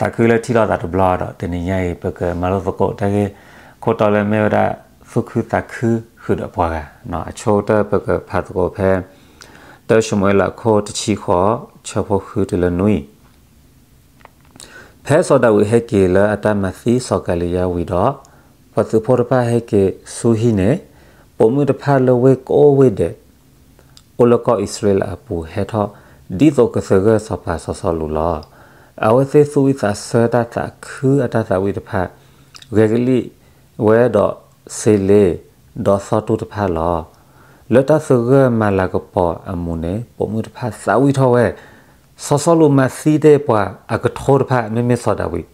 သးခုလၢထံၣ်လိာ်သးတဘျီဒီး တနံၤညါအံၤ ပကမၤလိသကိးတၢ်ဂ့ၢ်ခိၣ်တီလၢမ့ၢ်ဝဲဒၣ် သူၣ်ခုသးခုဃုာ်ဒီးပှၤဂၤ, အဆိကတၢၢ်ပကဖးသကိးဖဲ တၢၡမူၤအ့လးခိၣ်တဆံဃိး ဆၢဖိဃုတုၤလၢနွံ. ဖဲစီၤဒၤဝံးဟဲက့ၤလၢအတၢ်မၤသံစီၤကၤလံယါဝံၤဒီး, ပှၤသုးဖိတဖၣ်ဟဲက့ၤဆူဟံၣ်န့ၣ်, ပိာ်မုၣ်တဖၣ်လၢဝ့ၢ်ကိးဝ့ၢ်ဒဲး အိၣ်လၢကီၢ်အံၣ်စရ့လးအပူၤဟဲထီၣ် ဒ်သိးကသဂၢၢ်စီၤပၤစီၤစီလူးလီၤ. အဝဲသ့ၣ်သူၣ်ဝံၣ်သးဆၢတၢ်သးခုအတၢ်သးဝံၣ်တဖၣ်, ဂဲၤကလံၣ်ဝဲဒီးစ့လ့ ဒီးသီတူၢ်တဖၣ်လီၤ. လၢတၢ်သဂၢၢ်မၤလၤကပီၤအမူးန့ၣ် ပိာ်မုၣ်တဖၣ်သးဝံၣ်ထီၣ်ဝဲ, စီၤစီလူးမၤသံတ့ၢ်ပှၤအကထိတဖၣ် မ့မ့ၢ်စီၤဒၤဝံး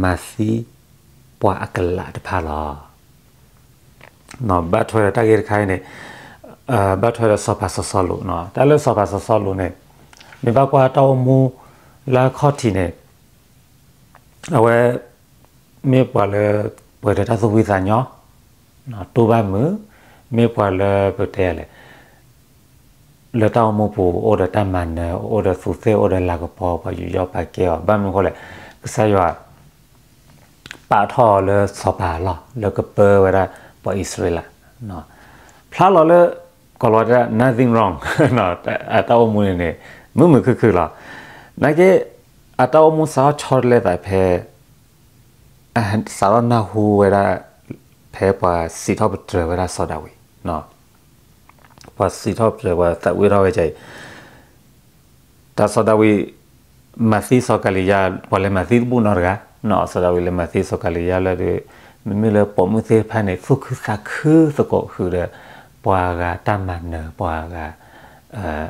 မၤသံပှၤအကလးတဖၣ်လီၤ. ဘၣ်ထွဲဒီးတၢ်ဂ့ၢ်တခါအံၤန့ၣ်, ဘၣ်ထွဲဒီးစီၤပၤစီၤစီလူး, တၢ်လၢစီၤပၤစီၤစီလူးန့ၣ်, မ့ၢ်ဘၣ်ကွၢ်တၢ်အိၣ်မူလၢအခီၣ်ထံးန့ၣ်, အဝဲ မ့ၢ်ပှၤလၢ ပှဲၤဒီးတၢ်သူၣ်ဖှံသးညီ, တူၢ်ဘၣ်မုာ်, မ့ၢ်ပှၤလၢပတဲလဲၣ် လၢတၢ်အိၣ်မူပူၤ အိၣ်ဒီးတၢ်မၤနၢၤ, အိၣ်ဒီးသူးသ့ၣ်, အိၣ်ဒီးလၤကပီၤ, ပှၤယူးယီၣ်ပာ်ကဲအီၤ, ဘၣ်မနုၤဃိလဲၣ်, ကစၢ်ယွၤ ပာ်ထီၣ်အီၤလၢစီၤပၤအလီၢ် လၢကပၢဝဲဒၣ်ပှၤအံၣ်စရ့လး, ဖျါလီၤလၢ ကိးလီၤဝဲဒၣ် nothing wrong, အတၢ်အိၣ်မူန့ၣ်န့ၣ် မုာ်မုာ်ခုၣ်ခုၣ်လီၤ. နာ်က့ အတၢ်အိၣ်မူစးထီၣ်ဆီတလဲသးဖဲ စးထီၣ်နၢ်ဟူဝဲဒၣ် ဖဲပှၤစံးထီၣ်ပတြၢၤဝဲဒၣ်စီၤဒၤဝံး, ပှၤစံးထီၣ်ပတြၢၤ ပှၤသးဝံၣ်ထီၣ်ဝဲဒၣ်အံၤ, တၢ်စီၤဒၤဝံး မၤသံစီၤကၤလံယါ, ပှၤလဲၤမၤသံတဘူၣ်နီတဂၤ, စီၤဒၤဝံးလဲၤမၤသံစီၤကၤလံယါလၢဒုး, မ့မ့ၢ်လၢပိာ်မုၣ်သ့ၣ်တဖၣ်န့ၣ် သူၣ်ခုသးခုသကိးဃုာ်ဒီး ပှၤဂၤတၢ်မၤနၢၤ ပှၤဂၤ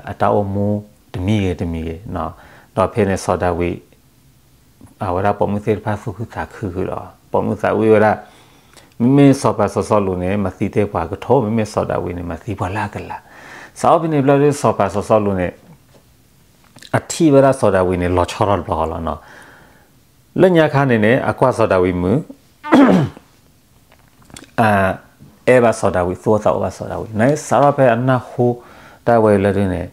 အတၢ်အိၣ်မူတမံၤဂ့ၤတမံၤဂ့ၤ, ဒီးဖဲန့ၣ်စီၤဒၤဝံး အဝဲဒၣ်ပိာ်မုၣ်သ့ၣ်တဖၣ်သူၣ်ခုသးခုဃုာ်ဒီး ပိာ်မုၣ်သးဝံၣ်ဝဲဒၣ်, မ့မ့ၢ်စီၤပၤစီၤစီလူးန့ၣ် မၤသံတ့ၢ်ပှၤကထိ, မ့မ့ၢ်စီၤဒၤဝံးန့ၣ် မၤသံပှၤလၢအကလး. စးထီၣ်ဖဲန့ၣ်ဘျီဒုး စီၤပၤစီၤစီလူးန့ၣ် အထံၣ်ဝဲဒၣ်စီၤဒၤဝံးန့ၣ် လီၤဆီထီၣ်တဘျီဃီလီၤ. လၢညါခါန့ၣ်န့ၣ် အကွၢ်စီၤဒၤဝံးမုာ် အဲၣ်ဘၣ်စီၤဒၤဝံး, သူၣ်အိၣ်သးအိၣ်ဘၣ်စီၤဒၤဝံး, နာ်က့ စးထီၣ်ဖဲအနၢ်ဟူတၢ်ဝဲအံၤလၢဒုးန့ၣ်,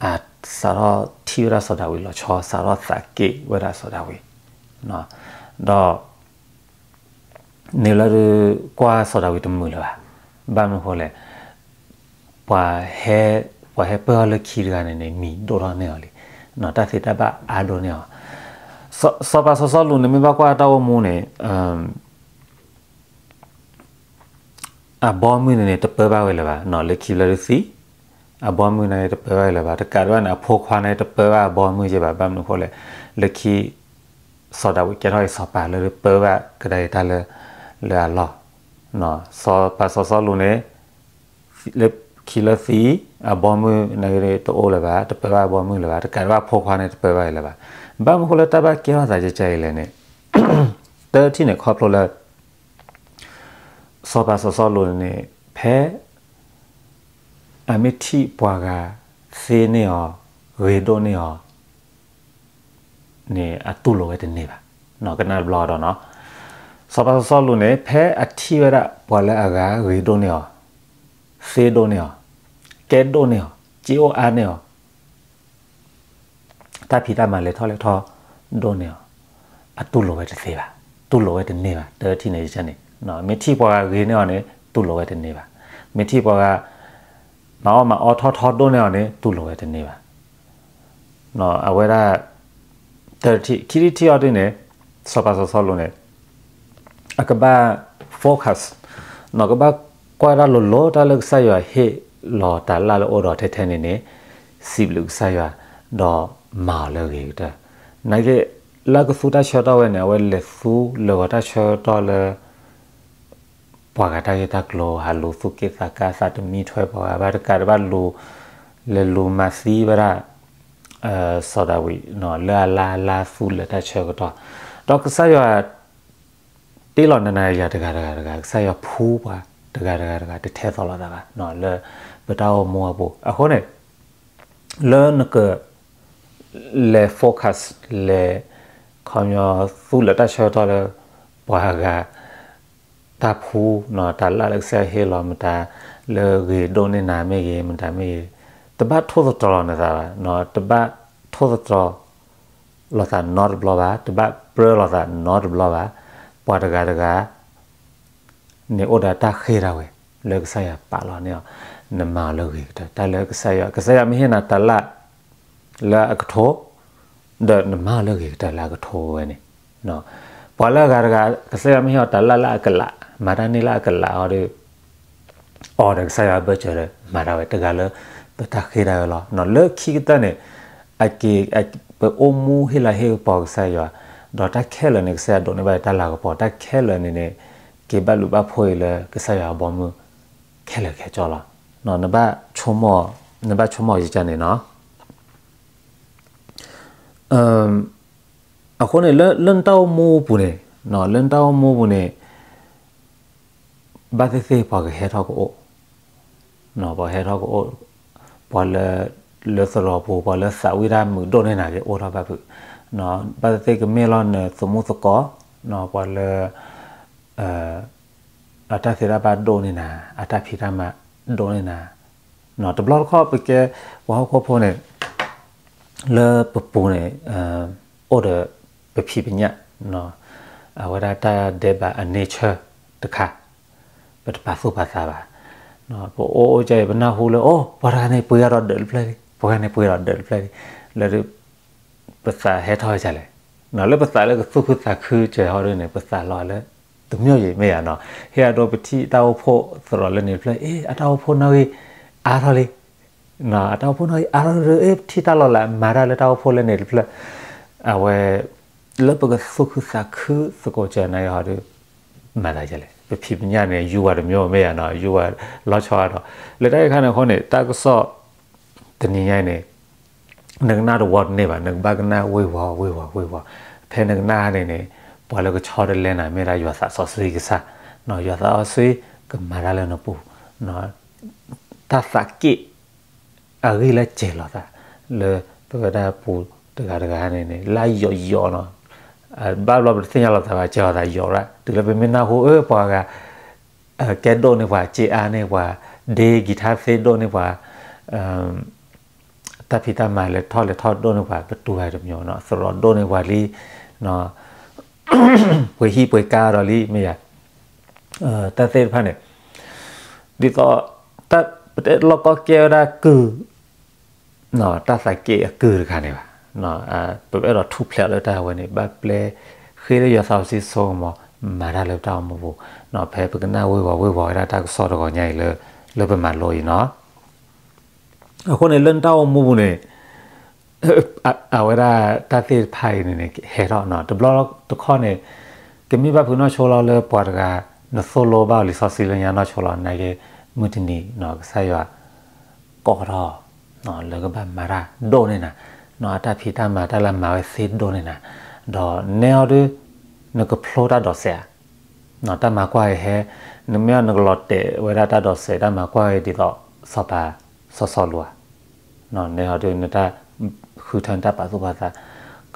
စးထီၣ်ထံၣ်ဝဲဒၣ်စီၤဒၤဝံးလီၤဆီ, စးထီၣ်သးက့ၣ်ဝဲဒၣ်စီၤဒၤဝံး, ဒီး န့ၣ်လၢဒုး ကွၢ်စီၤဒၤဝံးတမုာ်လၢၤဘၣ်. ဘၣ်မနုၤဃိလဲၣ်, ပှၤဟဲ, ပှၤဟဲပၢၢ်အီၤလၢခံတဂၤန့ၣ်န့ၣ် မံၤဒိၣ်ထီၣ်န့ၢ်အီၤလံ, တၢ်သ့တၢ်ဘၣ်အါဒိၣ်န့ၢ်အီၤ. စီၤပၤစီၤစီလူးန့ၣ် မ့ၢ်ဘၣ်ကွၢ်တၢ်အိၣ်မူန့ၣ် အဘီမုၢ်န့ၣ်န့ၣ် တပၢဘၣ်ဝဲလၢၤဘၣ်, လၢခံလၢဒုးသံ, အဘီမုၢ်န့ၣ်တပၢဘၣ်ဝဲလၢၤဘၣ်, တကးဒံးဘၣ်န့ၣ် အဖိခွါန့ၣ်တပၢဘၣ်အဘီမုၢ်က့ဘၣ်. ဘၣ်မနုၤဃိလဲၣ်, လၢခံ စီၤဒၤဝံးကဲထီၣ်အံၤစီၤပၤလၢပၢဘၣ်ကဒါက့ၤတၢ်လၢ, လၢအလီၢ်, စီၤပၤစီၤစီလူးန့ၣ် လၢခံလၢသံ, အဘီမုၢ်န့ၣ်တအိၣ်လၢၤဘၣ်, တပၢဘၣ်အဘီမုၢ်လၢၤဘၣ်, တကးဒံးဘၣ်အဖိခွါန့ၣ်တပၢဘၣ်ဝဲလၢၤဘၣ်. ဘၣ်မနုၤဃိလၢတၢ်ဘၣ်ကဲထီၣ်သးကကဲအံၤလဲၣ်န့ၣ်, တထံၣ်န့ၣ်ခီဖျိလၢ စီၤပၤစီၤစီလူးန့ၣ် ဖဲ အမ့ၢ်ထံၣ်ပှၤဂၤသ့န့ၢ်အီၤ, ဂ့ၤဒိၣ်န့ၢ်အီၤ န့ၣ် အတူၢ်လိာ်ဝဲတန့ၢ်ဘၣ်. ကနၣ်တဘျီဒီးနီၤ, စီၤပၤစီၤစီလူးန့ၣ် ဖဲအထံၣ်ဝဲဒၣ်ပှၤလၢအဂၤဂ့ၤဒိၣ်န့ၢ်အီၤ, သ့ဒိၣ်န့ၢ်အီၤ, ကဲဒိၣ်န့ၢ်အီၤ, စ့အိၣ်အါန့ၢ်အီၤ တၢ်ဖံးတၢ်မၤလဲၤထီၣ်လဲၤထီဒိၣ်န့ၢ်အီၤ, အတူၢ်လိာ်ဝဲတသ့ဘၣ်, တူၢ်လိာ်ဝဲတန့ၢ်ဘၣ်. တထံၣ်န့ၣ်န့ၣ်, မ့ၢ်ထံၣ်ပှၤဂၤဂ့ၤန့ၢ်အီၤန့ၣ် တူၢ်လိာ်ဝဲတန့ၢ်ဘၣ်. မ့ၢ်ထံၣ်ပှၤဂၤ မၤအီၣ်မၤအီထီၣ်ထီဒိၣ်န့ၢ်အီၤန့ၣ် တူၢ်လိာ်ဝဲတန့ၢ်ဘၣ်. အဝဲဒၣ် တထံၣ်, ခံထံၣ်တထံၣ်အီၤဒ်န့ၣ်, စီၤပၤစီၤစီလူးန့ၣ် အကဘၣ် focus, ကဘၣ်ကွၢ်တၢ်လိၤလိၤ တၢ်လၢကစၢ်ယွၤဟ့ၣ်လီၤတၢ်လၢအအိၣ်ဒီးထဲထဲန့ၣ်န့ၣ်, စံးဘျုးကစၢ်ယွၤ, ဒီးမၤအီၤလၢအဂ့ၤကတၢၢ်. နာ်က့ လၢကသူတၢ်ဆၢကတီၢ်ဝဲန့ၣ် အဝဲလဲၤသူလၢဂီၤတၢ်ဆၢကတီၢ်လၢ ပှၤဂၤတၢ်ဂ့ၢ်တၢ်ကျိၤ ဟးလူၤသူၣ်က့ၣ်သးကါ သးတမံထွဲပှၤဂၤဘၣ် တကးဒံးဘၣ်လူၤ, လဲၤလူၤမၤသံဝဲဒၣ် စီၤဒၤဝံး လၢအလါလါသူလၢတၢ်ဆၢကတီၢ်, ဒီးကစၢ်ယွၤ တ့လီၤနၤနၤယၤတဂၤတဂၤတဂၤ, ကစၢ်ယွၤဖှူပှၤတဂၤတဂၤတဂၤ တထဲသိးလိာ်သးဘၣ် လၢပတၢ်အိၣ်မူအပူၤ. အဃိန့ၣ် လၢနက လဲၤ focus လဲၤ ခီပညီသူလၢတၢ်ဆၢကတီၢ်လၢ ပှၤဂၤ တၢ်ဖှူ တၢ်လၢ်လၢကစၢ်ယွၤဟ့ၣ်လီၤ မတၤလၢဂ့ၤဒိၣ်န့ၢ်နၤမ့ၢ်ဂ့ၤ မတၤမ့ၢ်ဂ့ၤ, တဘၣ်ထိၣ်သတြီၤလိာ်နသးဘၣ်, တဘၣ်ထိၣ်သတြီၤ လိာ်သးနီတဘျီဘၣ်, တဘၣ်ပြၢလိာ်သးနီတဘျီဘၣ်. ပှၤတဂၤတဂၤန့ၣ်အိၣ်ဒီးတၢ်ဃ့ၢ်ဒၣ်ဝဲ လၢကစၢ်ယွၤပာ်လီၤန့ၢ်အီၤ, နမၤအီၤလၢအဂ့ၤကတၢၢ် တၢ်လၢကစၢ်ယွၤ, ကစၢ်ယွၤမ့ၢ်ဟ့ၣ်နၤတၤလၣ်လၢအကထိ, ဒီးနမၤအီၤလၢအဂ့ၤကတၢၢ်လၢအကထိဝဲန့ၣ်. ပှၤလၢအဂၤတဂၤ ကစၢ်ယွၤမ့ၢ်ဟ့ၣ်အီၤတၤလၣ်လၢအကလး, မၤတၢ်န့ၢ်လၢအကလးအီၤဒီး အီၤဒီးကစၢ်ယွၤဘၢၣ်စၢၤဒီး မၤတၢ်ဝဲတဂၤလၢ ပတၢ်ဃ့ၢ်ဒၣ်ဝဲလီၤ. လၢခံကတၢၢ်န့ၣ် အက့ၤ ပအိၣ်မူဟ့ၣ်လၤဟ့ၣ်ကပီၤကစၢ်ယွၤ, ဒီးတၢ်ခဲလၢာ်န့ၣ် ကစၢ်ယွၤဒိးန့ၢ်ဘၣ်တၢ်လၤကပီၤ, တၢ်ခဲလၢာ်န့ၣ်န့ၣ် က့ၤဘၣ်လူၤဘၣ်ဖှိၣ်အံၤလၢကစၢ်ယွၤအဘီအမုၢ် ခဲလၢာ်ခဲဆ့လီၤ. နဘၣ်ဆိကမိၣ်, နဘၣ်ဆိကမိၣ်ယကန့ၣ်နီၤ. အဃိန့ၣ် လၢနတၢ်အိၣ်မူပူၤန့ၣ်, လၢနတၢ်အိၣ်မူပူၤန့ၣ် ဘၣ်သ့ၣ်သ့ၣ်ပှၤကဟဲထီၣ်ကအိၣ်, ပှၤဟဲထီၣ်ကအိၣ်, ပှၤလၢ လၢသရိာ်ပူၤ ပှၤလၢသးဝံၣ်တၢ်မုာ်ဒိၣ်န့ၢ်နၤက့ၤအိၣ်ထီၣ်ဘၣ်ဖုး, ဘၣ်သ့ၣ်သ့ၣ်ကမ့ၢ်လီၤနသမူသကိး, ပှၤလၢ အတၢ်သ့တၢ်ဘၣ်ဒိၣ်န့ၢ်နၤ, အတၢ်ဖံးတၢ်မၤဒိၣ်န့ၢ်နၤ, တဘျီတခီၣ်ပကဲ ပှၤဟီၣ်ခိၣ်ဖိန့ၣ် လၢပပူၤန့ၣ် အိၣ်ဒီးပဖံးပညၣ်, အဝဲဒၣ်တၢ်ဒဲးဘးအ nature တခါ, ပတပာ်သူၣ်ပာ်သးဘၣ်. ပအိၣ်အိၣ်ကဲအံၤ ပနၢ်ဟူလၢ အိၣ် ပှၤတဂၤန့ၣ်ပှ့ၤအါဒီးဒၢးတဖျၢၣ်လံ, ပှၤတဂၤန့ၣ်ပှ့ၤဒီးဒၢးတဖျၢၣ်လံ, လၢ ပသးဟဲထီၣ်ဝဲဒ်လဲၣ်, လၢပသးလၢကသူၣ်ခုသးခုစၢၤဟီဒ်န့ၣ် ပသးလီၤလၢ တမ့ၢ်ယံၤမ့ၢ်ယၤနီၤ, ဟ့ၣ်အဒိပထံၣ်တၢ်အိၣ်ဖှိၣ်သရိာ်လၢန့ၣ်တဖျၢၣ် အ့ အတၢ်အိၣ်ဖှိၣ်နီၣ်ဂံၢ် အါထီၣ်လံ, အတၢ်အိၣ်ဖှိၣ်နီၣ်ဂံၢ်အါထီၣ်လံဒီး အ့ ပထံၣ်တၢ်လီၤလး မၤတၢ်လၢတၢ်အိၣ်ဖှိၣ်လၢန့ၣ်တဖျၢၣ်, အဝဲ လၢပကသူၣ်ခုသးခုသကိးစၢၤန့ၣ်ဟီဒီး မၤသးဒ်လဲၣ်, ပဖံးပညၣ်န့ၣ် ယူဝဲတမ့ၢ်မ့ၢ်ယၤနီၤ, ယူဝဲလီၤဆီဒီး လၢတၢ်အံၤအခါန့ၣ်အဃိန့ၣ် တၢ်ကစီၣ်တနံၤညါအံၤန့ၣ် နကနၣ်တဝီတန့ၢ်ဘၣ်, နကဘၣ်ကနၣ်ဝ့ၤဝီၤဝ့ၤဝီၤဝ့ၤဝီၤ, ဖဲနကနၣ်န့ၣ်န့ၣ် ပှၤလၢကဆီတလဲနၤမ့ၢ်ဒၣ်ယွၤသးစီဆှံကစၢ်, ယွၤသးစီဆှံကမၤတၢ်လၢနပူၤ, တၢ်သးက့ၣ် အဂ့ၢ်လၢစဲၤလီၤသး လၢပဝဲဒၣ်ပူၤတဂၤတဂၤန့ၣ်န့ၣ် လၢယိာ်ယိာ်နီၤ, ဘၣ်ဘျီပတသ့ၣ်ညါလီၤသးဘၣ် စဲၤလီၤသးယိာ်ရၣ်, တုၤလၢပမ့ၢ်နၢ်ဟူအၢပှၤဂၤ ကဲဒိၣ်န့ၢ်ပှၤ စ့အါန့ၢ်ပှၤ, ဒ့ကံၤထါသ့ဒိၣ်န့ၢ်ပှၤ, တၢ်ဖံးတၢ်မၤလဲၤထီၣ်လဲၤထီၣ်ဒိၣ်န့ၢ်ပှၤ ပတူၢ်ဘၣ်တမံၤနီၤ, သရိာ်ဒိၣ်န့ၢ်ပှၤလံ, ပှ့ၤဟံၣ်ပှ့ၤကါဒီးလံ မ့ၢ်ယၤ, တၢ်သ့ၣ်တဖၣ်န့ၣ် ဒ်သိး ပတအဲၣ်လီၢ်ကီၢ်ကဲဝဲဒၣ်ကုၢ် တၢ်သးက့ၣ်အကုၢ်တခါန့ၣ်ဘၣ်, ပအဲၣ်ဒိးထူၣ်ဖျဲးလၢတၢ်ဝဲန့ၣ် ဘၣ်ပျဲဃ့လၢယွၤသးစီဆှံဆိကမိၣ် မၤတၢ်လၢပတၢ်အိၣ်မူပူၤ, ဖဲပကနၣ်ဝ့ၤဝီၤဝ့ၤဝီၤဝဲဒၣ်တၢ်ကစီၣ်တဂီၤညါအံၤလၢ လၢပမၤလိအံၤနီၤ, အဃိန့ၣ် လၢနတၢ်အိၣ်မူပူၤန့ၣ် အဝဲဒၣ်တၢ်သ့ၣ်တဖၣ်အံၤန့ၣ်န့ၣ် ဟဲထီၣ်နီၤ, တဘျီတခီၣ်န့ၣ် ကမ့ၢ်ဘၣ်ဖုးနီၢ်ဆိလီၤလၢပှၤတဂၤ နသိၣ်လိဘၣ်အီၤလံာ်စီဆှံလၢညါနီၢ်ဆိလီၤ နာ်က့ မုၢ်တနံၤနီၤ ကစၢ်ယွၤကိးထီၣ် လၢကဘၣ်မၤတၢ်ဒိၣ်န့ၢ်နၤ, အတၢ်ဖံးတၢ်မၤတၢ်လၢမၤဝဲသ့ဒိၣ်န့ၢ်နၤ, ဒီးနဲအီၤဒု နကဖျိတၢ်ဒိးစဲးဧါ, တၢ်မၤကွၢ်အံၤဟဲ, နမ့ၢ်အီၤနကလီၤတဲာ်ဝဲဒၣ်တၢ်ဒိးစဲး တၢ်မၤကွၢ်အံၤဒ်သိး စီၤပၤစီၤစီလူးဧါ, နဲအီၤဒု နတၢ်ဃုထၢနတၢ်ပာ်သူၣ်ပာ်သး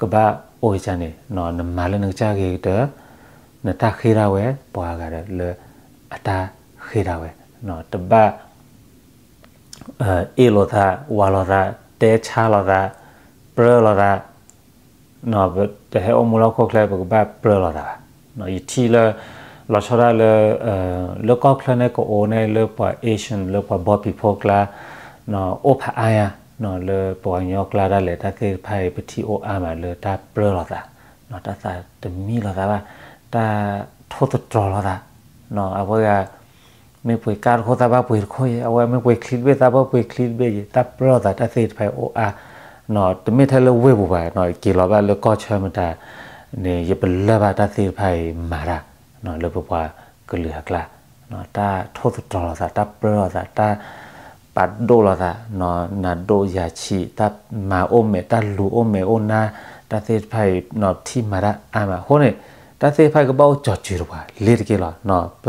ကဘၣ်အိၣ်ကန့ၣ် နမၤလၢနကစၢ်ဂ့ၤကတၢၢ်, နတၢ်ဃ့ၢ်ဒၣ်ဝဲ ပှၤဂၤဒီးလၢအတၢ်ဃ့ၢ်ဒၣ်ဝဲ, တဘၣ် အ့ၣ်လိာ်သး, ဝးလိာ်သး, တဲဆါလိာ်သး, ပြၢလိာ်သး, ပတဟဲအိၣ်မူလၢဟီၣ်ခိၣ်ချၢ ပကဘၣ်ပြၢလိာ်သးဘၣ်. ယထံၣ်လၢ လီၤဆီဒၣ်လၢ လၢကီၢ်ချၢန့ၣ် ကအိၣ်န့ၣ် လၢပှၤ Asian လၢပှၤ Black people ကျါ အိၣ်ဖးအါညါ, လၢပှၤကညီကျါဒၣ်လဲာ် တၢ်သ့ၣ်တဖၣ်အံၤ ပထံၣ်အိၣ်အါမးလၢတၢ်ပြၢလိာ်သး, တၢ်သးတမံလိာ်သးဘၣ်, တၢ်ထိၣ်သတြီၤလိာ်သး, အဝဲဂၤ မ့ၢ်ပှ့ၤကါတခိၣ်သးဘၣ်ပှ့ၤတခိၣ်အံၤ, အဝဲမ့ၢ်ပှ့ၤချံတဘ့ၣ် သးဘၣ်ပှ့ၤချံတဘ့ၣ်အံၤ, တၢ်ပြၢလိာ်သးတၢ်သ့ၣ်တဖၣ်အံၤအိၣ်အါ, တမ့ၢ်ထဲလၢဝ့ၢ်ပူၤဘၣ်, က့ၤလီၤဘၣ်လၢကီၢ်ဆၢမတၤန့ၣ် ယပလၢၢ်ဘၣ်တၢ်သ့ၣ်တဖၣ်အံၤမၤတၢ် လၢပပှၤကလုာ်အကျါ, တၢ်ထိၣ်သတြီၤလိာ်သး, တၢ်ပြၢလိာ်သး, တၢ်ပာ်ဒိၣ်လိာ်သး, နၤဒိၣ်ယၤဆံး, တၢ်မၤအိၣ်မဲာ်, တၢ်လူၤအိၣ်မဲာ်အိၣ်နါ, တၢ်သ့ၣ်တဖၣ်အံၤ ထံၣ်မၤတၢ်အါမးအဃိန့ၣ်, တၢ်သ့ၣ်တဖၣ်အံၤကဘၣ်အိၣ်ကၠီၤစၢၤတပှၤလ့ၤတက့ၢ်လီၤ. ပ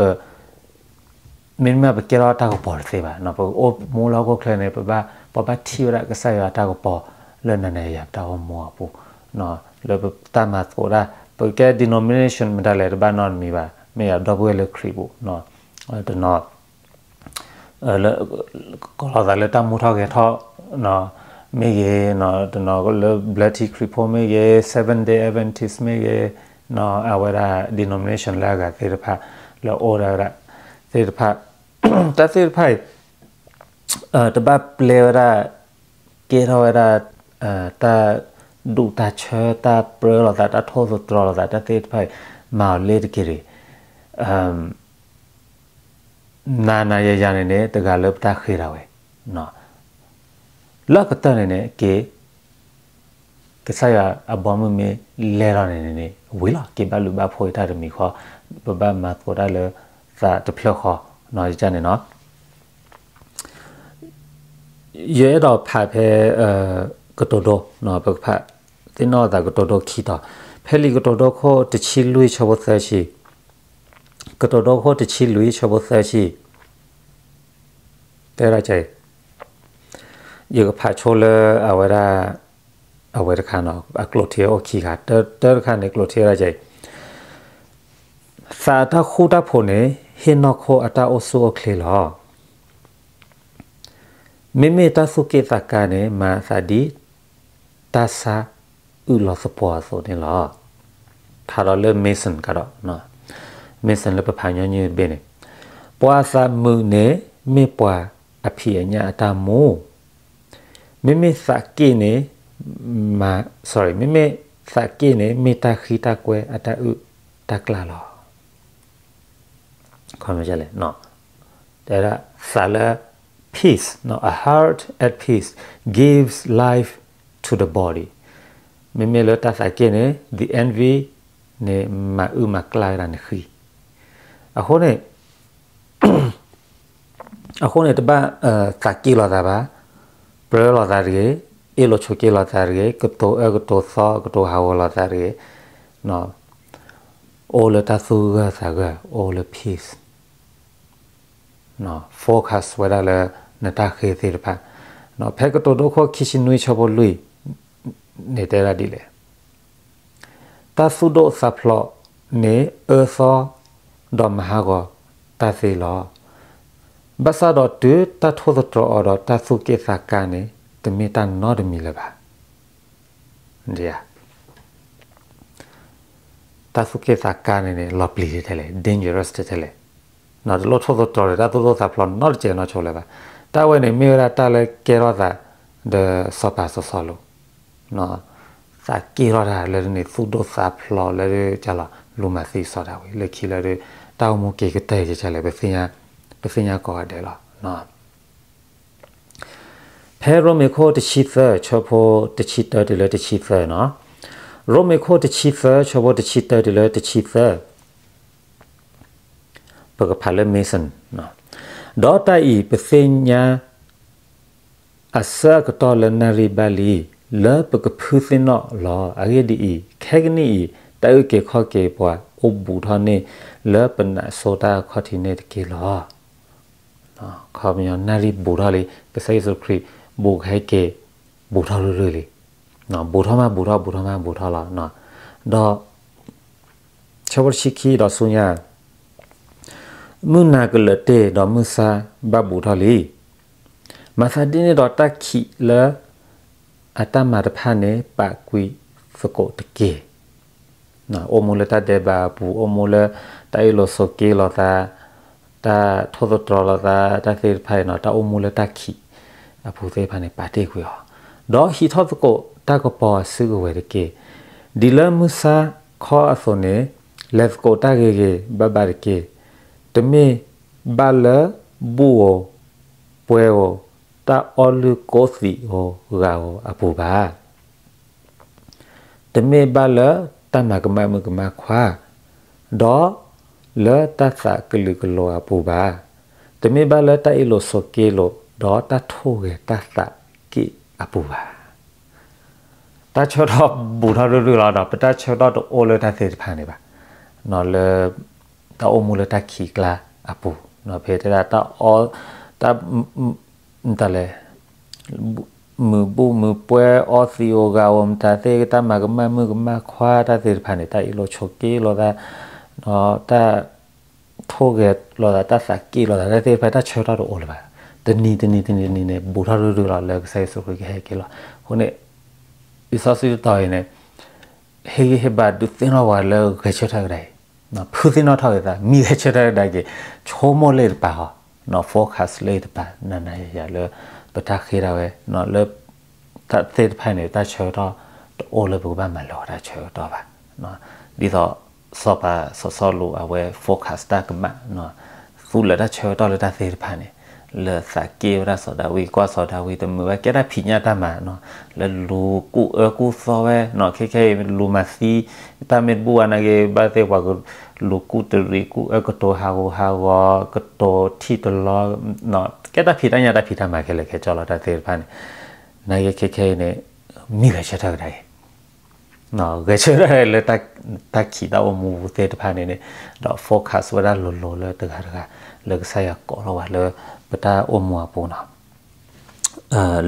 မ့တမ့ၢ်ပကဲထီၣ်တၢ်ကပီၤတသ့ဘၣ်, ပအိၣ်မူလၢဟီၣ်ခိၣ်ချၢန့ၣ် ပဘၣ်, ပဘၣ်ထံၣ်ဝဲဒၣ်ကစၢ်ယွၤတၢ်ကပီၤလၢနၤနၤယၤယၤပတၢ်အိၣ်မူအပူၤ, လၢပတၢ်မၤသကိးတၢ်, ပကဲ denomination မတၤလဲၣ်တဘၣ်နီတမံၤဘၣ်, မ့ၢ်ယၤဒီပုၢ်ဝဲၢ်လၢခရံာ်ပူၤ, တနီၤ လၢ ကိးလီၤသးလၢတၢ်မူထီၣ်ဂဲၤထီၣ်, မ့ၢ်ဂ့ၤ, တနီၤလၢ Blood Tea ခရံာ်ဖိမ့ၢ်ဂ့ၤ, Seventh Day Adventist မ့ၢ်ဂ့ၤ, အဝဲဒၣ် denomination လၢအဂၤသ့ၣ်တဖၣ် လၢအအိၣ်ဒၣ်ဝဲဒၣ်သ့ၣ်တဖၣ်, တၢ်သ့ၣ်တဖၣ်အံၤ တဘၣ်ပျဲဝဲဒၣ်, ကဲထီၣ်ဝဲဒၣ် တၢ်ဒူၣ်တၢ်ဆၢ, တၢ်ပြၢလိာ်သး, တၢ်ထိၣ်သတြီၤလိာ်သး, တၢ်သ့ၣ်တဖၣ်အံၤ မၤအီၤလ့ၤတက့ၢ်တဂ့ၤ. နၤနၤယၤယၤန့ၣ်န့ၣ် တဂၤလၢပတၢ်ဃ့ဒၣ်ဝဲ, လၢအကတၢၢ်န့ၣ်န့ၣ် က့ၤ ကစၢ်ယွၤအဘီမုၢ်မ့ၢ်လဲၢ်ထီၣ်န့ၣ်န့ၣ် ဝံၤလီၤ. က့ၤဘၣ်လုၢ်ဘၣ်ဖိးတၢ်တမံၤဃီ, ပဘၣ်မၤသကိးတၢ်လၢသးတဖျၢၣ်ဃီ, ယန့ၣ်နီၤ. ယအဲၣ်ဒိးဖးဖဲ ကတိၤဒိ, ပကဖးသ့ၣ်နီၣ်သးကတိၤဒိခံတီၤ, ဖဲလံာ်ကတိၤဒိခိၣ်တဆံလွံၢ်ဆၢဖိသၢဆံ, ကတိၤဒိခိၣ်တဆံလွံၢ်ဆၢဖိသၢဆံ, တဲဒၣ်ကဲ, ယကဖးဆိလၢအဝဲဒၣ်, အဝဲတခါနီၤ, အကျိာ်ထံအိၣ်ခံဂၤ, တၢတခါန့ၣ် ကျိာ်ထံဝဲဒၣ်ကဲ, သးအတၢ်ဃူတၢ်ဖိးန့ၣ် ဟ့ၣ်နီၢ်ခိအတၢ်အိၣ်ဆူၣ်အိၣ်ချ့လီၤ. မ့မ့ၢ်တၢ်သူၣ်က့ၣ်သးကါန့ၣ် မၤအသးဒ်တၢ်ဆါအုၣ်လီၤသပှီၤအသိးန့ၣ်လီၤ. ဖးဒီးလၢ Mason ကဒီး, Mason လၢပဖးညီနုၢ်တဘ့ၣ်န့ၣ်, ပှၤအသးမုာ်န့ၣ် မ့ၢ်ပှၤအဖံးအညၣ်အတၢ်မူ, မ့မ့ၢ်သးက့ၣ်န့ၣ်, မ့မ့ၢ်သးက့ၣ်န့ၣ် မ့ၢ်တၢ်ဃံတၢ်ကွဲအတၢ်အုၣ်တၢ်ကျၢ်လီၤ. သးလၢ peace, a heart at peace gives life to the body. မ့မ့ၢ်လၢတၢ်သးက့ၣ်န့ၣ် the envy န့ၣ် မၤအုၣ်မၤကျၢ်ဝဲဒၣ်နဃံ. အဃိန့ၣ် အဃိန့ၣ် တဘၣ်သးက့ၣ်လိာ်သးဘၣ်, ပြၢလိာ်သးတဂ့ၤ, အ့ၣ်လိာ်ဆိးက့လိာ်သးတဂ့ၤ, ကတိၤအၢကတိၤသီ ကတိၤဟးဂီၤလိာ်သးတဂ့ၤ, အိၣ်လၢတၢ်သူၣ်ဂၢၢ်သးဂၢၢ်, အိၣ်လၢ peace, focus ဝဲဒၣ်လၢနတၢ်ဃ့သ့ၣ်တဖၣ်. ဖဲကတိၤဒိခိၣ်ခံဆံနွံဆၢဖိလွံၢ်န့ၣ် တဲဒၣ်ဒ်လဲၣ်, တၢ်သူၣ်ဒိၣ်သးဖျိးန့ၣ် အၢသီဒီးမၤဟးဂီၤတၢ်သ့လီၤ. ဘၣ်ဆၣ်ဒီးတုၤတၢ်ထိၣ်သတြီၤအီၤဒီးတၢ်သူၣ်က့ၣ်သးကါန့ၣ် တမ့ၢ်တၢ်နီတမံၤလၢၤဘၣ်. တၢ်သူၣ်က့ၣ်သးကါန့ၣ်န့ၣ် လီၤပျံၤထဲလဲၣ်, dangerous ထဲလဲၣ်. တလိၣ်ထိၣ်သတြီၤဒီးတၢ်သူၣ်ဒိၣ်သးဖျိးနီတစဲးနီဆိလၢၤဘၣ်. တၢ်ဝဲန့ၣ်မ့ၢ်ဝဲဒၣ်တၢ်လၢကဲထီၣ်သးဒီးစီၤပၤစီၤစီလူး, သးက့ၣ်ထီၣ်တၢ်လၢန့ၣ် သူၣ်ဒိၣ်သးဖျိးလၢကလီၤ လူၤမၤသံစီၤဒၤဝံး လၢခံလၢ တၢ်အိၣ်မူက့ၤကတၢၢ်ကလဲၣ် ပသ့ၣ်ညါကိးဂၤဒဲးလီၤ. ဖဲရိမ့ၤခိၣ်တဆံသၢ ဆၢဖိတဆံတၢတုၤလၢတဆံသၢနီၤ, ရိမ့ၤခိၣ်တဆံသၢ ဆၢဖိတဆံတၢတုၤလၢတဆံသၢ, ပကဖးလၢ Mason, ဒီးတၢ်အံၤပသ့ၣ်ညါ အဆၢကတီၢ်လၢနၣ်ရံၣ်ဘၣ်လံ, လၢပကဖုသ့ၣ်နီၣ်လီၤ. အဂ့ၢ်ဒ်အံၤ, ခဲကနံၣ်အံၤ တၢ်အုၣ်က့ၤခီၣ်က့ၤပှၤအိၣ်ဘူးထီၣ်န့ၣ် လၢပနးစိတၢ်ခီၣ်ထံးန့ၣ်တက့ၢ်လီၤ. ခီပညီနၣ်ရံၣ်ဘူးထီၣ်လံ, ကစၢ်ယ့ၣ်ၡူးခရံာ်ဘူးကဟဲက့ၤ ဘူးထီၣ်ရုၢ်ရုၢ်လံ. ဘူးထီၣ်မးဘူးထီၣ် ဘူးထီၣ်မးဘူးထီၣ်လီၤ. ဒီး ဆၢဖိတဆံခံဒီးဆူညါ, မုၢ်နၤကလၢာ်တ့ၢ်ဒီးမုၢ်ဆါဘၣ်ဘူးထီၣ်လံ. မၤသးဒ်န့ၣ်ဒီးတၢ်ခံးလၢအတၢ်မၤတဖၣ်န့ၣ် ပာ်ကွံာ်သကိးတက့ၢ်. အိၣ်မူလၢတၢ်ဒဲးဘးအပူၤ, အိၣ်မူလၢတၢ်အ့ၣ်လိာ်ဆိးက့လိာ်သး, တၢ်ထိၣ်သတြီၤလိာ်သး, တၢ်သ့ၣ်တဖၣ်အံၤနီၤ, တၢ်အိၣ်မူလၢတၢ်ခံးအပူၤသ့ၣ်တဖၣ်န့ၣ်ပာ်တ့ၢ်ကွံာ်အီၤ, ဒီးဟံးထီၣ်သကိးတၢ်ကပီၤအစုကဝဲၤတက့ၢ်. ဒ်လၢမုၢ်ဆါခီအသိးန့ၣ်, လဲၤသကိးတၢ်ဂ့ၤဂ့ၤဘၣ်ဘၣ်တက့ၢ်. တမ့ၢ်ဘၣ်လၢဘူၣ်ဧိၤ, ပှဲၤဧိၤ, တၢ်အီလုၢ်ကိးသံးဧိၤဂၤဧိၤအပူၤဘၣ်. တမ့ၢ်ဘၣ်လၢတၢ်မၤကမၣ်မုၣ်ကမၣ်ခွါ, ဒီးလၢတၢ်သးကလုာ်ကလိၤအပူၤဘၣ်. တမ့ၢ်ဘၣ်လၢတၢ်အ့ၣ်လိာ်ဆိးက့လိာ်, ဒီးတၢ်ထိၣ်ဂဲၤတၢ်သးက့ၣ်အပူၤဘၣ်. တၢ်ဆၢကတီၢ်ဘူးထီၣ်ရုၢ်ရုၢ်လီၤဒီး ပတၢ်ဆၢကတီၢ်တအိၣ်လၢတၢ်သ့ၣ်တဖၣ်န့ၣ်ဘၣ်. လၢ တၢ်အိၣ်မူလၢတၢ်ခံးကျါအပူၤ, ဖဲတဲဒၣ်တၢ်အီ, တၢ် တၢ်လဲၣ်, မုာ်ဘူၣ်မုာ်ပှဲၤ အီသံးဧိၤဂၤဧိၤ မတၤသ့ၣ် တၢ်မၤကမၣ်မုၣ်ကမၣ်ခွါတၢ်သ့ၣ်တဖၣ်န့ၣ် တၢ်အ့ၣ်လိာ်ဆိးက့လိာ်သး, တၢ်ထိၣ်ဂဲၤလိာ်သး, တၢ်သးက့ၣ်လိာ်သး, တၢ်သ့ၣ်တဖၣ် တၢ်ဆၢကတီၢ်တအိၣ်လၢၤဘၣ်. တနံၤတနံၤတနံၤတနံၤန့ၣ် ဘူးထီၣ်ဒိၣ်ဒိၣ်လီၤ လၢကစၢ်ယ့ၣ်ၡူးခရံာ်ကဟဲက့ၤလီၤ. အဃိန့ၣ် လံာ်စီဆှံတတီၤအံၤန့ၣ် ဟ့ၣ်ဂံၢ်ဟ့ၣ်ဘါဒုးသ့ၣ်နီၣ်ပှၤလၢဂဲၤဆၢထၢၣ်ကဒါအံၤ, ဖုသ့ၣ်နီၣ်ထီၣ်က့ၤသး မံဂဲၤဆၢထၢၣ်ကဒါက့ၤ, ဆိကမိၣ်လၢတပၤဟီ, focus လၢတပၤ နၤနၤယၤယၤလၢ ပတၢ်ဃ့တၢ်ဝဲ လၢ တၢ်သ့ၣ်တဖၣ်န့ၣ် တၢ်ဆၢကတီၢ်တအိၣ်လၢပကဘၣ်မၤလၢၤတၢ်ဆၢကတီၢ်ဘၣ်. ဒ်သိး စီၤပၤစီၤစီလူးအဝဲ focus တၢ်ကမၣ် သူလၢတၢ်ဆၢကတီၢ်လၢတၢ်သ့ၣ်တဖၣ်န့ၣ် လၢသးက့ၢ်ဝဲဒၣ်စီၤဒၤဝံး ကွၢ်စီၤဒၤဝံးတမုာ်ဘၣ် ကဲတၢ်ဖံးညၣ်တၢ်မၤ လၢလူၤကူၣ်အၢကူၣ်သီဝဲ ခဲခဲအံၤလူၤမၤသံ တၢ်မ့ၢ်တဘူၣ်ဘၣ်နာ်က့ ဘၣ်သ့ၣ်ပှၤက လူၤကူၣ်တရံးကူၣ်အၢကတိၤဟးဂူာ်ဟးဂီၤ ကတိၤထံၣ်တလီ ကဲတၢ်ဖံးတၢ်ညၣ်တၢ်ဖံးတၢ်မၤခဲလၢာ်ခဲဆ့လီၤ တၢ်သ့ၣ်တဖၣ်န့ၣ် နာ်က့ခဲခဲအံၤန့ၣ် မံဂဲၤဆၢထၢၣ်ကဒါအံၤ ဂဲၤဆၢထၢၣ်လၢ တၢ်ခံးတၢ်အိၣ်မူသ့ၣ်တဖၣ်န့ၣ်န့ၣ် ဒီး focus ဝဲဒၣ်လိၤလိၤလၢတဂၤတဂၤ လၢကစၢ်ယွၤကိးထီၣ်ဝဲလၢ ပတၢ်အိၣ်မူအပူၤနီၤ.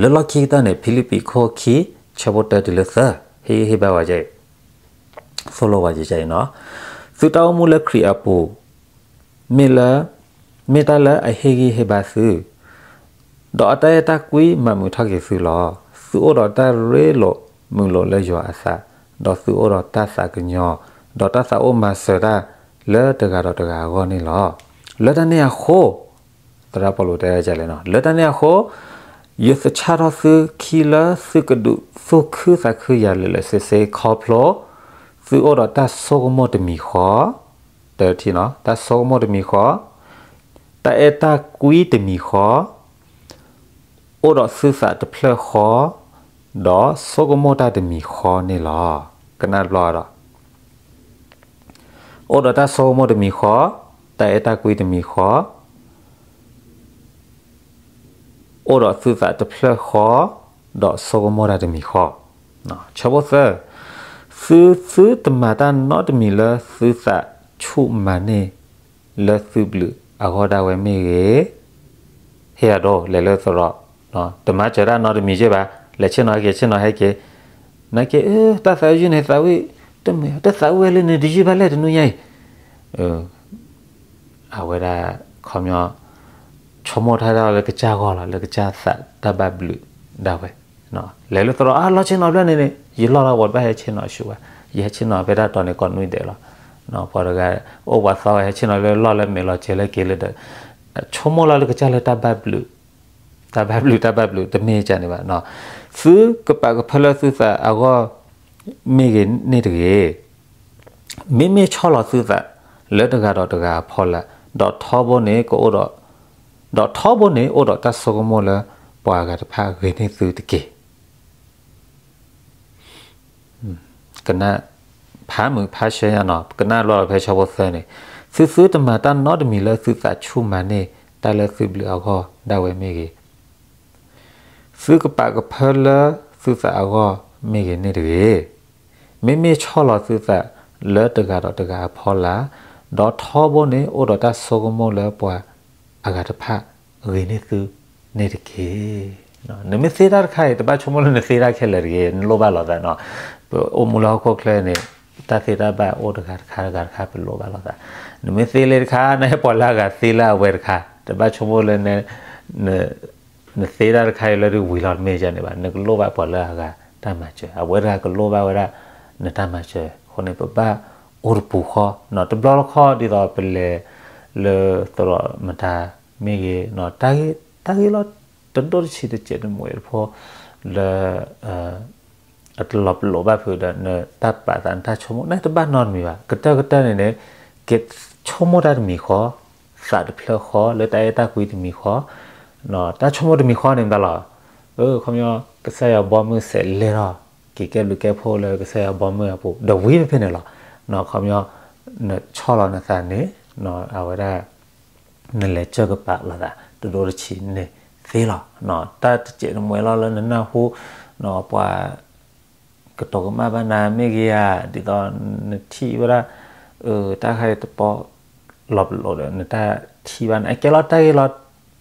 လၢလီၢ်ခံကတၢၢ်န့ၣ် ဖံလံးပံးခိၣ်ခံ ဆၢဖိတၢတုၤလၢသၢ ဟ့ၣ်ဂံၢ်ဟ့ၣ်ဘါဝဲ သိၣ်လိဝဲဒ်အံၤနီၤ, သုတၢ်အိၣ်မူလၢခရံာ်အပူၤ မ့ၢ်လၢ မ့ၢ်တၢ်လၢအဟ့ၣ်ဂံၢ်ဟ့ၣ်ဘါသု, ဒီးအတၢ်အဲၣ်တၢ်ကွံမၤမုာ်ထီၣ်က့ၤသုလီၤ. သုအိၣ်ဒီးတၢ်ရ့လိာ်မုာ်လိာ်လၢယွၤအသး, ဒီးသုအိၣ်ဒီးတၢ်သးကညီၤ, ဒီးတၢ်သးအိၣ်မၤစၢၤတၢ်လၢတဂၤဒီးတဂၤအဂီၢ်န့ၣ်လီၤ. လၢတၢ်န့ၣ်အဃိ သရၣ်ပီလူးတဲဝဲဒ်လဲၣ်နီၤ, လၢတၢ်န့ၣ်အဃိ ယသဆၣ်ထီၣ်သုခံလၢသုကဒုးသူၣ်ခုသးခုယၤလၢာ်လၢာ်ဆ့ဆ့ခီဖျိ သုအိၣ်ဒီးတၢ်ဆိကမိၣ်တမံၤဃီ, တထံၣ်နီၤ, တၢ်ဆိကမိၣ်တမံၤဃီ, တၢ်အဲၣ်တၢ်ကွံတမံၤဃီ, အိၣ်ဒီးသုသးတဖျၢၣ်ဃီ, ဒီးဆိကမိၣ်တၢ်တမံၤဃီန့ၣ်လီၤ. ကနၣ်တဘျီဒီး အိၣ်ဒီးတၢ်ဆိကမိၣ်တမံၤဃီ, တၢ်အဲၣ်တၢ်ကွံတမံၤဃီ, အိၣ်ဒီးသုသးတဖျၢၣ်ဃီ, ဒီးဆိကမိၣ်တၢ်တမံၤဃီ. ဆၢဖိသၢ, သုသုတမၤတၢ်နီတမံၤလၢ သုသးဆူၣ်မၤန့ၢ်လၢသုဘျုးအဂီၢ်ဒၣ်ဝဲမ့ၢ်ဂ့ၤ, ဟ့ၣ်အဒိ လဲၤလၢသရိာ်, တမၤစၢၤတၢ်နီတမံၤက့ဘၣ်, လဲၤဆ့ၣ်နီၤဟဲက့ၤ ဆ့ၣ်နီၤဟဲက့ၤ, နာ်က့ တၢ်သးဝံၣ်န့ၣ် သးဝံၣ်, တမ့ၢ်တၢ်သးဝံၣ်ဝဲလၢန့ၣ် တယုၢ်ဘၣ်လဲၣ်တနွံညါအံၤ အဝဲဒၣ် ခီပညီ ဆိကမိၣ်ထီၣ်ဒၣ်လၢကစၢ်ဂီၢ်လီၤ လၢကစၢ်သးတၢ်ဘၣ်ဘျုးဒၣ်ဝဲ, လဲၤလၢသရိာ် အါ လီၤဆ့ၣ်နီၤဖျၢၣ်န့ၣ်န့ၣ် ယလီၢ်လီၤ ပှၤတဘၣ်ဟဲဆ့ၣ်နီၤအဆူၣ်ဘၣ်, ယဟဲဆ့ၣ်နီၤဖဲတၢ်တီၤန့ၣ် ကိးနွံဒဲးလီၤ, ပှၤတဂၤ အိၣ်ပှၤသီဝဲ ဟဲဆ့ၣ်နီၤလၢလီၢ်လၢမဲာ်လီၤစဲၤလၢက့ၤလၢဒီး ဆိကမိၣ်လီၤလၢကစၢ်လၢတၢ်ဘၣ်ဘျုး တၢ်ဘၣ်ဘျုး တၢ်ဘၣ်ဘျုး တမ့ၢ်ကန့ၣ်ဘၣ်, သုကပာ်ကဖၢလၢသုသးအဂီၢ် မ့ၢ်ဂ့ၤန့ၣ်တဂ့ၤ, မ့မ့ၢ်ဆီၣ်လီၤသုသး လၢတဂၤဒီးတဂၤအဖီလာ်, ဒီးထီဘိန့ၣ်ကအိၣ်ဒီး, ဒီးထီဘိန့ၣ်အိၣ်ဒီးတၢ်ဆိကမိၣ်လၢ ပှၤအဂၤတဖၣ်ဂ့ၤန့ၢ်သုတက့ၢ်. ကနၣ် ဖးမုာ်ဖးဆှဲညါနီၤ, ကနၣ်လီၤဖဲဆၢဖိသၢန့ၣ်, သုသုတမၤတၢ်နီတမံၤလၢသုသးဆူၣ်မၤန့ၢ် တၢ်လၢသုဘျုးအဂီၢ်ဒၣ်ဝဲမ့ၢ်ဂ့ၤ, သုကပာ်ကဖၢလၢသုသးအဂီၢ်မ့ၢ်ဂ့ၤန့ၣ်တဂ့ၤ, မ့မ့ၢ်ဆီၣ်လီၤသုသးလၢတဂၤဒီးတဂၤအဖီလာ်, ဒီးထီဘိန့ၣ်အိၣ်ဒီးတၢ်ဆိကမိၣ်လၢပှၤအဂၤတဖၣ် ဂ့ၤန့ၢ်သုန့ၣ်တက့ၢ်. နမ့ၢ်သ့တၢ်တခါအံၤ တဘၣ်ဆိကမိၣ်လၢနသ့တၢ်ခဲလၢာ်တဂ့ၤ, နလိၣ်ဘၣ်လိာ်သးနီၤ, ပအိၣ်မူလၢဟီၣ်ခိၣ်ချၢန့ၣ် တၢ်သ့တၢ်ဘၣ်အိၣ်တဂၤတခါတဂၤတခါ ပလိၣ်ဘၣ်လိာ်သး, နမ့ၢ်သ့လၢတခါ နဟဲပှၤလၢအဂၤသ့လၢအဝဲတခါ, တဘၣ်ဆိကမိၣ်လၢ နသ့တၢ်တခါအံၤလၢဒုးဝံၤလီၤတမ့ၢ်ဒ်န့ၣ်ဘၣ်, နကလိၣ်ဘၣ်ပှၤလၢအဂၤတၢ်မၤစၢၤ, အဝဲတဂၤကလိၣ်ဘၣ်ဝဲဒၣ် နတၢ်မၤစၢၤ, အဃိန့ၣ် ပဘၣ်အိၣ်တပူၤဃီ, တဘျီတခီၣ်ဒ်သိးပလဲၤလၢသရိာ်မတၤမ့ၢ်ဂ့ၤ, တၢ်ဂ့ၢ်လီၤတဒိၣ်တဆံးတစဲးတမှဲၤတဖိ လၢ အတလီၤပလိာ်ဘၣ်ဖုးဒီး နတၢ်ပာ်သး နတၢ်ဆိကမိၣ်န့ၣ် တဘၣ်နီတမံၤဘၣ်. ကတၢၢ်ကတၢၢ်န့ၣ်န့ၣ် ကဆိကမိၣ်တၢ်တမံၤဃီ, သးတဖျၢၣ်ဃီ လၢတၢ်အဲၣ်တၢ်ကွံတမံၤဃီ, တၢ်ဆိကမိၣ်တမံၤဃီန့ၣ်မတၤလီၤ. ခီပညီ ကစၢ်ယွၤဘီမုၢ်စဲးလဲၢ်ထီၣ် က့ၤကဲဘျုးကဲဖှိၣ်လၢကစၢ်ယွၤဘီမုၢ်အပူၤ ဒီးဝံၤဖဲန့ၣ်လီၤ. ခီပညီ နဆီၣ်လီၤနသးန့ၣ် အဝဲဒၣ် နလဲၤစၢၢ်ကပာ်လိာ်သး တဒိၣ်တဆံးန့ၣ်သ့လီၤ. တၢ်တစဲးတမှဲၤလီၤလၢနနၢ်ဟူ ပှၤ ကတိၤကမၣ်ဘၣ်နၤမ့ၢ်ဂ့ၤဧါ, ဒ်သိးနထံၣ်ဝဲဒၣ် တၢ်ခါအံၤတပီၢ်လီၤပလိာ်ဒီး နတၢ်ထံၣ်ဘၣ်န့ၣ် အကဲလီၤတၢ်ဂ့ၢ်လီၤ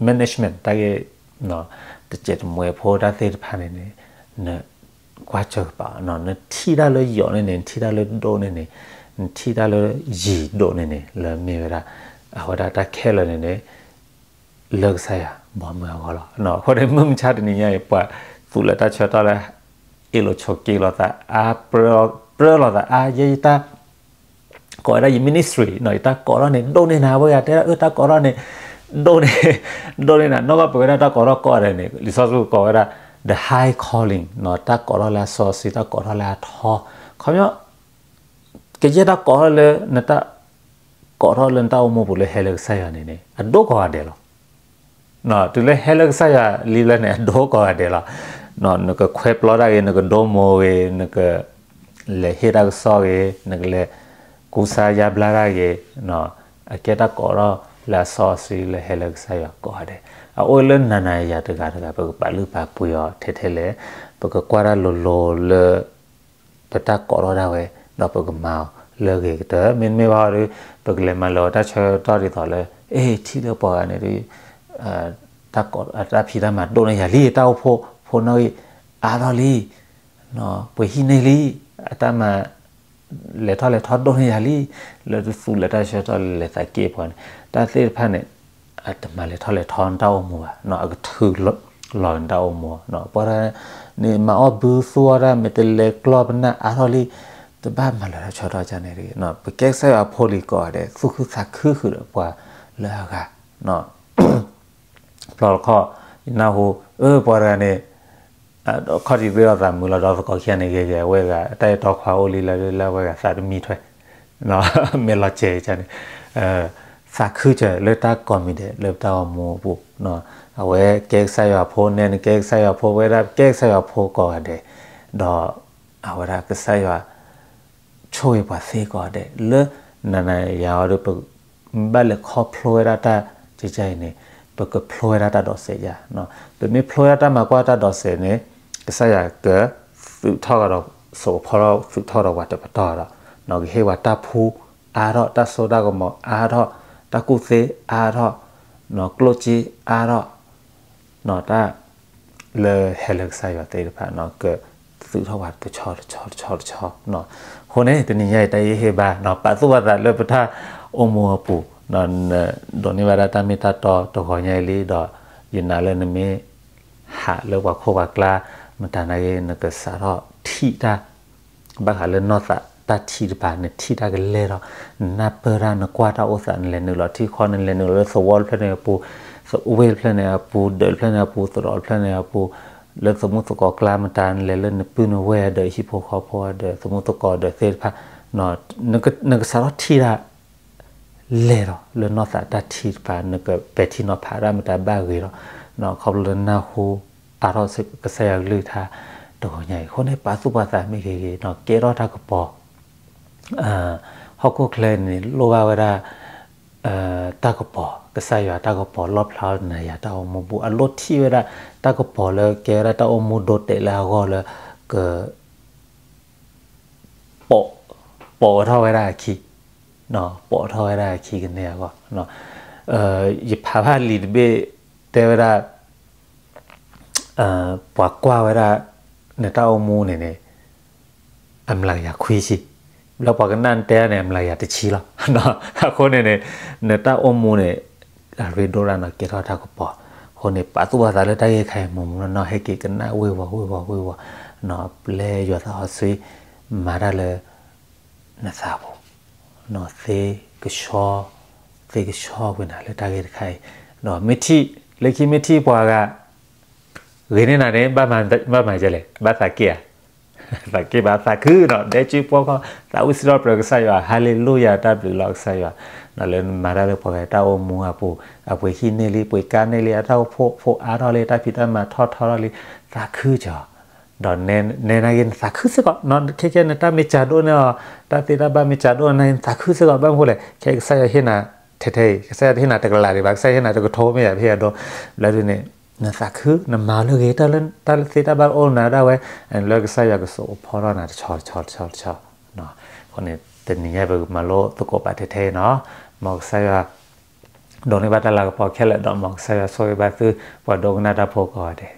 management တၢ်ဂ့ၢ် တစဲးတမှဲၤဖိတၢ်သ့ၣ်တဖၣ်န့ၣ်န့ၣ် နကွၢ်စၢၢ်ကပာ် နထံၣ်တၢ်လၢယိာ်န့ၣ်န့ၣ် နထံၣ်တၢ်လၢဒိၣ်န့ၣ်န့ၣ် နထံၣ်တၢ်လၢယံၤဒိၣ်န့ၣ်န့ၣ် လၢမ့ၢ်ဝဲဒၣ် အဝဲဒၣ်တၢ်ခဲလၢာ်န့ၣ်န့ၣ် လၢကစၢ်ယွၤ ဘီမုၢ်အဂီၢ်လီၤ. အဃိန့ၣ် မုၢ်မဆါတနံၤညါအံၤ ပှၤသူၣ်လၢတၢ်ဆၢကတီၢ်လၢ အ့ၣ်လိာ်ဆိးက့လိာ်သးအါ, ပြၢလိာ်သးအါ, ယဲယတၢ် ကိးဝဲဒၣ်ယ ministry နီၤ, ယတၢ်ကိးထီၣ်န့ၣ် ဒိၣ်န့ၢ်နၤ, ဝဲဂၤတဲဒၣ် အၢ တၢ်ကိးထီၣ်န့ၣ် ဒိၣ်န့ၢ်, ဒိၣ်န့ၢ်နၤ, နီၢ်ကီၢ်ပဝဲဒၣ်တၢ်ကိးထီၣ်ကိးဂၤဒဲးန့ၣ် လံာ်စီဆှံကိးဝဲဒၣ် the high calling နီၤ, တၢ်ကိးထီၣ်လၢအစီအဆှံ, တၢ်ကိးထီၣ်လၢအထီ, ခီပညီ ကယဲၢ်တၢ်ကိးထီၣ်လၢနတၢ် ကိးထီၣ်လၢနတၢ်အိၣ်မူပူၤလၢဟဲလၢကစၢ်ယွၤန့ၣ်န့ၣ် အဒိၣ်ကိးဂၤဒဲးလီၤ. တုၤလၢဟဲလၢကစၢ်ယွၤလံလၢန့ၣ် အဒိၣ်ကိးဂၤဒဲးလီၤ. နကခွဲပျီတၢ်ဂ့ၤ, နကဒိမိၢ်ဂ့ၤ, နကလဲၤဟ့ၣ်တၢ်ကစီၣ်ဂ့ၤ, နကလဲၤကူစါယါဘျါတၢ်ဂ့ၤ, အကဲတၢ်ကိးထီၣ်လၢအစီအဆှံလၢဟဲလၢကစၢ်ယွၤကိးဂၤဒဲး. အအိၣ်လၢနၤနၤယၤတဂၤတဂၤ ပကပာ်လုၢ်ပာ်ပှ့ၤအီၤထဲထဲလဲၣ်, ပကကွၢ်တၢ်လိၤလိၤလၢ ပတၢ်ကိးထီၣ်ဒၣ်ဝဲ, ဒီးပကမၤအီၤလၢအဂ့ၤကတၢၢ်. မ့တမ့ၢ်ဘၣ်ဒီး ပကလဲၤမၤလၢာ်အီၤတၢ်ဆၢကတီၢ်ဒ်သိးလၢ အ့ၣ် ထံၣ်လၢပှၤဂၤန့ၣ်ဒီး တၢ်ဖံးတၢ်မၤဒိၣ်န့ၢ်ယၤလံ, တၢ်အိၣ်ဖှိၣ်ဖိနီၣ်ဂံၢ်အါထီၣ်လံ, ပှ့ၤဟံၣ်န့ၢ်လံ, အတၢ်မၤ လဲၤထီၣ်လဲၤထီဒိၣ်န့ၢ်ယၤလံ, လၢတသူၣ်လၢတၢ်ဆၢကတီၢ်လၢလဲၤသးက့ၢ်ပှၤန့ၣ် တၢ်သ့ၣ်တဖၣ်န့ၣ် အတမၤလဲၤထီၣ်လဲၤထီနတၢ်အိၣ်မူဘၣ်, အကထုးလီၤနတၢ်အိၣ်မူ, ပှၤတဂၤန့ၣ် မၤအီၣ်ဘုသူအီၣ်တၢ် မ့ၢ်တလဲၤကျီၢ်ပနၢ်အါထီၣ်လံ, တဘၣ်မၤလၢာ်တၢ်ဆၢကတီၢ်န့ၣ်တဂ့ၤ. ပကဲကစၢ်ယွၤအဖိလံၤကိးဂၤဒဲး သူၣ်ခုသးခုဃုာ်ဒီးပှၤလၢအဂၤ ဖျီတခီၣ် ယနၢ်ဟူ အၢ ပှၤတဂၤန့ၣ် ခီၣ်ထံးသ့ၣ်အီၣ်သးမုာ်လီၤဒီးသကိးခံဂၤန့ၣ် ဂ့ၤဂ့ၤ အဝဲဂၤ တၢ်အဲၣ်တီခွါအိၣ်လံလၢလၢအဝဲဂၤသးတမံထွဲ မ့ၢ်လီၤစဲၤန့ၣ် သးခုစၢၤလၢတၢ်ကိးမံၤဒဲးလၢပတၢ်အိၣ်မူအပူၤ, အဝဲကဲကစၢ်ယွၤအဖိ နဲနကဲကစၢ်ယွၤအဖိ ပဝဲဒၣ်ကဲကစၢ်ယွၤအဖိကိးဂၤဒဲး, ဒီးအဝဲဒၣ်ကစၢ်ယွၤ ဆိၣ်ဂ့ၤပှၤသ့ကိးဂၤဒဲး လၢနၤနၤယၤယၤအီၤဒီး ပဘၣ်လဲၤခီဖျိဝဲဒၣ်တၢ်ကကါအံၤန့ၣ် ပကဖျိဝဲဒၣ်တၢ်ဒိးစဲးယၤ, ပမ့ၢ်ဖျိဝဲဒၣ်တၢ်မၤကွၢ်တၢ်ဒိးစဲးန့ၣ် ကစၢ်ယွၤကသုးထီၣ်ကဒီး စိာ်ကဖီထီၣ် သုးထီၣ်ဒီးပှၤတပတီၢ်ဒီး ကဟ့ၣ်ပှၤတၢ်ဖှူအါထီၣ် တၢ်စိတၢ်ကမီၤအါထီၣ် တၢ်ကူၣ်သ့အါထီၣ် ကျိၣ်စ့အါထီၣ် တၢ်လၢဟဲလၢကစၢ်ယွၤသ့ၣ်တဖၣ် ကသုးထီၣ်ပှၤတဆီတဆီတဆီတဆီ, အဃိန့ၣ် တနံၤညါအံၤ တၢ်အံၤဟ့ၣ်ဘါ ပာ်သူၣ်ပာ်သးလၢပတၢ်အိၣ်မူအပူၤ ဒိးန့ၢ်ဘၣ်ဒၣ်တၢ်မ့ၢ်တၢ်တီတဂီၤညါအံၤလံ ဒီးယနာ်လၢနမ့ၢ်ဟးလၢပှၤခိၣ်ပှၤကျါ မတၤနာ်က့ နကစးထီၣ်ထံၣ်တၢ် ဘၣ်ဃးလၢနီၢ်သးတၢ်ထံၣ်တဖၣ် နထံၣ်တၢ်ကလဲၢ်ထီၣ်, နနၢ်ပၢၢ်တၢ် နကွၢ်တၢ်အိၣ်သး နလဲၤနုာ်လီၤထံၣ်ဃီ နလဲၤနုာ်လီၤလၢသဝီတဖျၢၣ်န့ၣ်အပူၤ, သဝ့ၢ်တဖျၢၣ်န့ၣ်အပူၤ, ဒၢးတဖျၢၣ်န့ၣ်အပူၤ, သရိာ်တဖျၢၣ်န့ၣ်အပူၤ, လၢသမူသကိးကျါမတၤ နလဲၤလၢနပုၢ်နဝဲၢ်ဒီးဟံၣ်ဖိဃီဖိဒီးသမူသကိးဒီးသ့ၣ်တဖၣ်, နကစးထီၣ်ထံၣ်တၢ် လဲၢ်ထီၣ်လၢနီၢ်သးတၢ်ထံၣ်တဖၣ် နကပဲာ်ထံနီၤဖးတၢ်မတၤဘၣ်ဂ့ၤထီၣ်, ခီဖျိလၢနၢ်ဟူအါထီၣ်ကစၢ်ယွၤကလုၢ်ကထါတဂီၤညါအံၤ အဃိန့ၣ် ပာ်သူၣ်ပာ်သးမ့ၢ်ဂ့ၤဂ့ၤ ကဲထီၣ်တၢ်ကပီၤ ဟီၣ်ခိၣ်ချၢန့ၣ် လိၣ်ဘၣ်ဝဲဒၣ် တၢ်ကပီၤ ကစၢ်ယွၤတၢ်ကပီၤလီၣ်ဖျါနၤယၤတၢ်အိၣ်မူပူၤ အလိၣ်ထံၣ်ဝဲဒၣ် တၢ်ကပီၤလၢကဲဝဲဒၣ်တၢ်အိၣ်မူဒိတဲာ်လၢအဂီၢ်လၢ က ပိာ်ထီၣ်ဝဲဒၣ်အခံ, ပိာ်ထီၣ်ဝဲဒၣ်အခံကန့ၢ်အဂီၢ်, ယဖးဘၣ်လံာ်တဘ့ၣ်တဲဝဲဒၣ် ပှၤကွၢ်ဝဲဒၣ် နတၢ်အိၣ်မူန့ၣ်န့ၣ် အမျးကယၤခွံဆံ, လၢပှၤကနၣ်နတဲန့ၣ် အမျးကယၤတဆံလီၤ. အဃိန့ၣ်န့ၣ် နတၢ်အိၣ်မူန့ၣ် အရ့ဒိၣ်ဒၣ်နီၢ်ကဲထီၣ်တၢ်ကပီၤ, အဃိန့ၣ် ပာ်သူၣ်ပာ်သးလၢတၢ်ဂ့ၢ်ခါအံၤ မုၢ်မုၢ်နီၢ်နီၢ် ဟဲက့ၤကနၣ်ဝ့ၢ်ဝီၤဝ့ၢ်ဝီၤဝ့ၢ်ဝီၤ, ပျဲယွၤသးစီဆှံ မၤတၢ်လၢ နသးပူၤ, သ့ကဆှီ, သ့ကဆှီဝဲနၤလၢတၢ်ဂ့ၢ်တခါအံၤ, ဒီးမ့ၢ်ထံၣ်, လၢခံမ့ၢ်ထံၣ်ပှၤဂၤ ဂ့ၤန့ၢ်နၤန့ၣ် ဘၣ်မၤဒ်လဲၣ်, ဘၣ်သးက့ၣ်ဧါ, သးက့ၣ်ဘၣ်သးခုနီၤ, ဒဲကၠ့ပှီခီ, သးဝံၣ်စံးထီၣ်ပတြၢၤကစၢ်ယွၤ, ဟါလ့လူယၤ တၢ်ဘျုးလီၤကစၢ်ယွၤ, ဒီးလၢနမၤတၢ်လၢပှၤဂၤတၢ်အိၣ်မူအပူၤ, အပှ့ၤဟံၣ်န့ၢ်လံ, ပှ့ၤကါန့ၢ်လံ, အတၢ်အိၣ်ဖှိၣ်ဖိအါထီၣ်လံ, တၢ်ဖံးတၢ်မၤထီၣ်ထီထီၣ်လံ, သးခုကီၤ ဒီးနဲနာ်က့ နသးခုစ့ၢ်ကီး, ခဲကဲနတၢ်မ့ၢ်စှၤဒိၣ်န့ၢ်အီၤ, တၢ်သ့တၢ်ဘၣ်မ့ၢ်စှၤဒိၣ်န့ၢ် နသးခုစ့ၢ်ကီး, ဘၣ်မနုၤဃိလဲၣ်, ခဲကစၢ်ယွၤဟ့ၣ်နၤ ထဲထဲအံၤ, ကစၢ်ယွၤတဟ့ၣ်နၤတကလးဒံးဘၣ်, ကစၢ်ယွၤဟ့ၣ်နၤတကထိမ့ၢ်ယၤ ပဟ့ၣ်အဒိ, ဘျီဒုန့ၣ် နသးခု နမၤလၢဂ့ၤတၢ်လၢ တၢ်သ့တၢ်ဘၣ်အိၣ်နၤဒၣ်ဝဲ, လၢကစၢ်ယွၤကစိာ်ကဖီထီၣ်နၤတဆီတဆီတဆီတဆီ, အဃိန့ၣ် တနံၤညါပကမၤလိသကိးပာ်ထဲထဲအံၤနီၤ, မ်ကစၢ်ယွၤ ဒိးန့ၢ်ဘၣ်တၢ်လၤကပီၤခဲလၢာ်ဒီး မ်ကစၢ်ယွၤဆိၣ်ဂ့ၤဘၣ်သု ပှၤဒိကနၣ်တၢ်ဖိကိးဂၤဒဲး,